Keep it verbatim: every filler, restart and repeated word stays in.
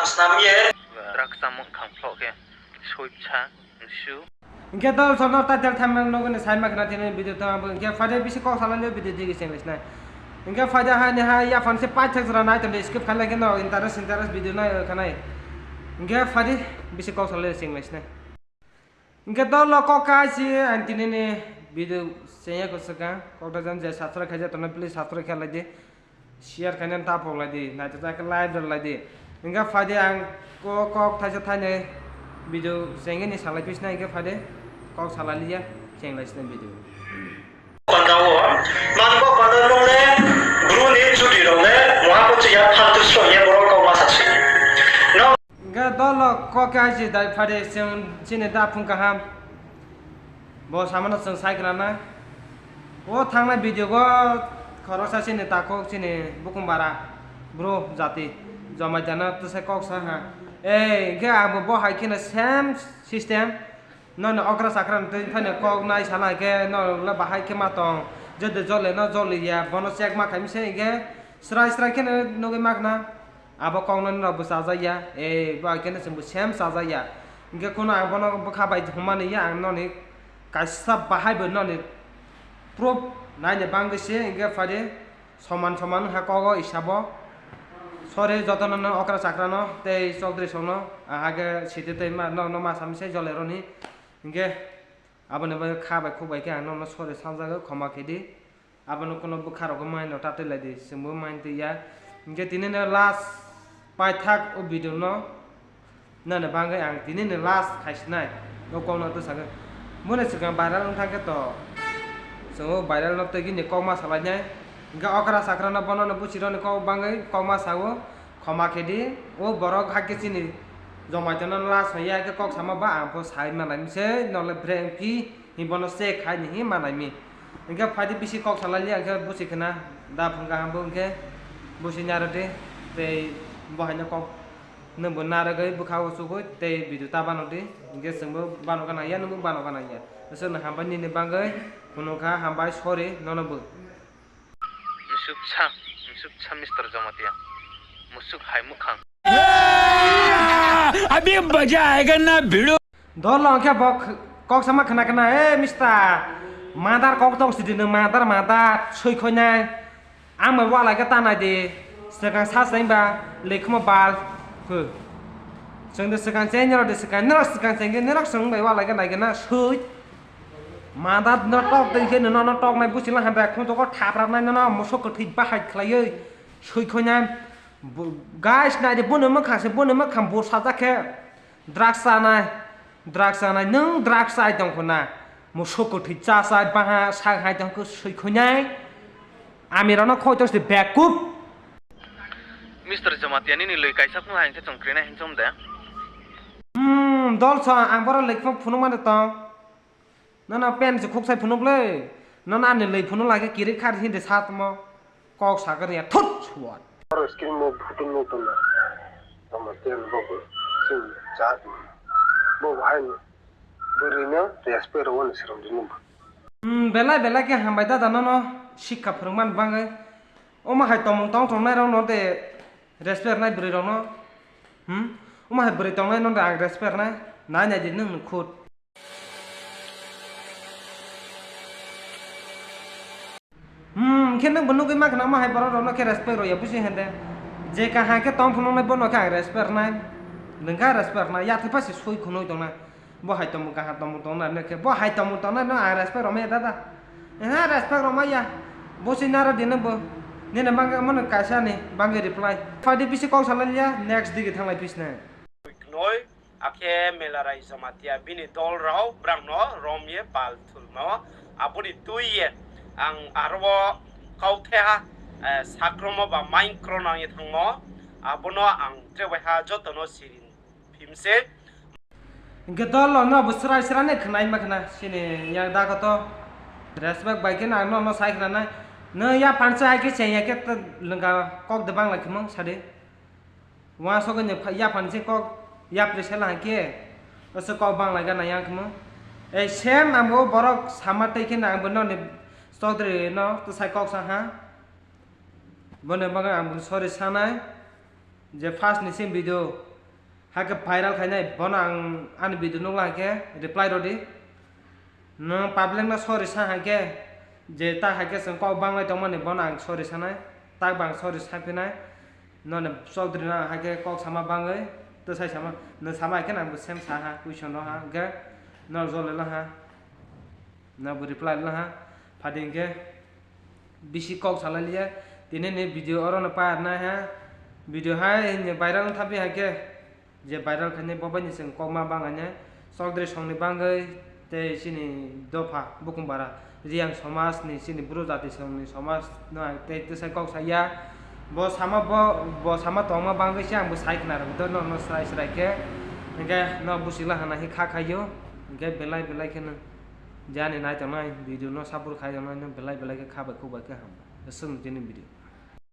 Snam ye. Drugs chamung khang phlok khe soi bwsa nsu. Hingke dol sono title thumbnail nugwi ni sai ma khna tini video tong abo hingke phade bisi kok salai le video digi chenglaisnai. Hingke phade ha ni ha ya phan se paithak jora nai tong skip khailai khe no interest interest video nai khanai. Hingke phade bisi kok salai le chenglaisnai. Hingke dol no kok kaisi ang tini ni video chengya kwswkang kok dajam je subscribe khaijak tongo please subscribe khailai di. Share khainani ta phoklai di, naithotok khe like rwlai di. Hingkhe phai di ang ko-, kok thaisa thainwi video chengwi ni salai pisna hingkhe phai di kok salai liya chenglai sina video. Panda o, man bo panda nung le, bru ni chudi rok le, muha ko chiya phantu sro ye borok kok ma sa si. No. Hingkhe dolo kok khe aisi dai phai di chwng chini da phung kaham. Bo samano chwng sai khna na. O thangnai video o khoroksa chini takhuk chini bukhung bara bro jati Jamaitiano twsai kok sa ha. Ei, hingkhe abo bo hai kheno same system. Nono okra chakra ni twi phano kok nai sana hingkhe nono le bahai khe ma tong. Jodi jole no joli ya, bono check ma khaimi se hingkhe srai srai kheno nugwi ma khna. Abo koknani rok bo chajak ya, e, bo hai khe no chwng bo same chajak ya. Hingkhe kuno ang bono bwkha bai hwnmani ya, ang noni kaisa bahai bo noni proof naina bangwi se, hingkhe phai di soman soman wngkha kogo hisabo. Sorry, jotono no okra chakra no tei Chaudhary song no, ang hakhe site tei ma, no, no ma sami se jole roni. Hingkhe aboni bagwi kha bai khuk bai khe ang nono sorry sanjagwi, khoma khe di. Abono kuno bwkha rok maino ta twi lai di, chwngbo main twi ya. Hingkhe tini no last paithak o video no nani bangwi ang tini ni last khaisinai o kok no twi sagwi. Boni swkang viral wng thang khe to chwng o viral no twi gini kok ma salai nai. Hingkhe okra chakra no bono no buchi roni kok bangwi kok ma sao. Khoma khe di, o borok hakhe chini Jamaitiano last hoi ya khe kok sama ba ang pho sai manai mi se, nole bre wng phi, hi bono se khai ni hi manai mi. Hingkhe phai di bisi kok salai li, hingkhe busi khna da phung kaham bo hingkhe busi naro di, tei bo haino kok nwng bo narwgwi bwkha o chugwi tei video ta bano di, hingkhe chwng bo bano gana ya, nwng bo bano gana ya. Chwng no hambai nini bagwi phunukha, hambai sorry nono bo. Musuk sa, musuk sa, Mister Jamatia. Musuk hai mukhang. Abhi maza aayega na bhidu. Dol long khe bo kok sama khna khna, "Eh, Mister, madar kok tong sidi no, madar, madar, soi khoinai. Ang bai walai khe ta nai di, swkang sa cheng ba, lekhmo bal, hw. Chwng de swkang cheng, nero de swkang, nero swkang cheng khe, nero chwng bai walai khe nai khe na, soi." Mada no tok twi khe no, no tok nai buchila hambai khum toko thaprak nai no, no musuk kwthwi bahai khlaiwi soi khoinai. Bo-, guys, nai di, boni mwkhang se, boni mwkhang bo sajak khe drugs chanai, drugs chanai, nwng drugs chai tong kho na, musuk kwthwi cha cha baha sak hai tong kho soi khoinai. Ami rok no khoi tong se bekup. Mister Jamatia nini lwi kaisa phung hai khe chwng krinai hinchom de. Hmm, dol sa, ang boro lwi phung phunuk mani tong. Nono pen se khuk sai phunuk le. Nono ani lwi phunuk lai khe kirik khar hindi sa tmo. Kok sa kar ya thut suat. Oro screen mo photo no tona. Tamo tel bo bo. Sing chat. Bo bo hai no. Bwrwi no respect ro wani srom di no. Hmm, belai belai khe hambai dada nono sikha phwrwng man bagwi. Omo hai tongmung tong tongnai rok no de respect nai bwrwi rok no. Hmm? Omo hai bwrwi tongnai no de ang respect nai. Nai nai di nwng khut. Hmm, khe nwng bo nugwi mankha na, omo hai borok rokno khe respect rwya busi hende. Je kaham khe tong phunuknai bono khe ang respect rwnai. Nwng khe respect rwnai, yathai pha se soi khunui tongna. Bo hai tongmung kaham tongmung tongna, nwng khe bo hai tongmung tongna, no ang respect rwmaya dada. Eha, respect rwmaya. Busi naro di nwng bo. Nini bangwi omo nwng kaisa ni bangwi reply. Phaidi bisi kok salai liya, next digi thanglai pisnai. Noi. Akhe Melarai Jamatia bini dol rao brangno romye pal thulmo. Aboni twi ye ang aro kau theha, eh, sakromo ba main kro nang ye thangmo. Abono ang trebaiha jotono sirin phimse. Hingke dol no bo srai srai ne khnai ma khna sini yang da ko to. Respect bai khe nang no no sai khna nai. No ya pansa hai khe cheng ya khe lengka kok de bang lai khmang sade. Uansukgwi ni pha-, yaphang se kok yapri sela hai khe, ose kok bang lai gana yang khmo. Ei same ang bo borok sama tei khe nang bo noni Chaudhary no to sai kok sa ha. Boni bagwi ang bo sorry sanai je first ni same video Hakhe viral khainai bono ang ani video nukla hakhe reply rodi. No public no sorry sa hakhe, je ta hakhe chwng kok banglai tongmani bono ang sorry sanai, tak bang sorry saphinai. Noni Chaudhary no hakhe kok sama bangwi, twsai sama, no sama hakhe nang bo same saha, question roha, hwnkhe no jolai laha, no bo reply laha, phadi hwnkhe bisi kok salai liya, tini ni video oro no par nai ha, video hai ni viral wng thabi hakhe, je viral khainai bo bai ni chwng kokma bang ani Chaudhary songni bangwi tei chini dopha Bukumbara Riyang somaj ni chini Bru jati songni somaj no hai tei twsai kok saya. Bo sama bo, bo sama tongma bangwi se ang bo sai khna rwgwi do no, no srai srai khe. Hwnkhe no buchigla hana hi kha khaio. Hwnkhe belai belai khe no jani nai tongnai video no support khai tongnai no belai belai khe kha bai khuk bai khe ham. Aswk ni tini video.